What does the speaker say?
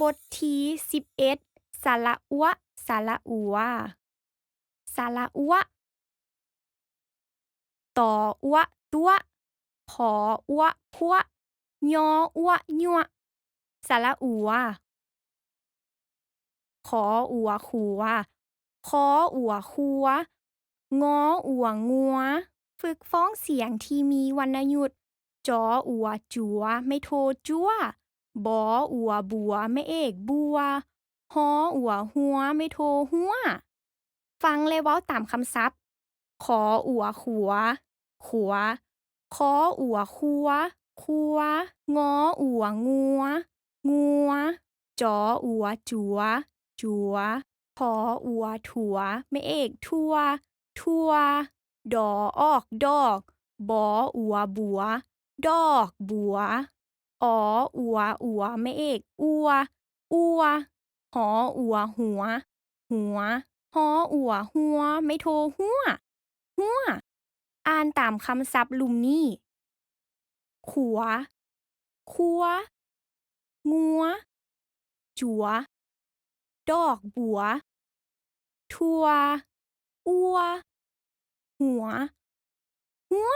บทที่สิบเอ็ด สระอุ สระอุ สระอุ ต อ อ ตัว ผ อ อัว พัว ย อ อัว ยัว สระอุ ข อ อัว ขัว ค อ อัว คัว ง อ อัว งัว ฝึกฟ้องเสียงที่มีวรรณยุกต์ จ อ อัว จัว ไม่โท จั้ว บ อ อัว บัว ไม่เอก บัว ฮ อ อัว ฮัว ไม่โท ฮั้ว ฟังและเว้าตามคำศัพท์ ข อ อัว ขัว ขัว ค อ อัว คัว คัว ง อ อัว งัว งัว จ อ อัว จัว จัว ถ อ อัว ถัว ไม่เอก ทัว ทัว ด อ ออก ดอก บ อ อัว บัว ดอก บัว อ อ อัว อัว ไม่เอก อัว อัว ห อ อัว หัว หัว ฮ อ อัว ฮัว ไม่โท ฮั้ว ฮั้ว อ่านตามคำศัพท์ลุ่มนี้ ขัว คัว งัว จัว ดอกบัว ทัว อัว หัว ฮั้ว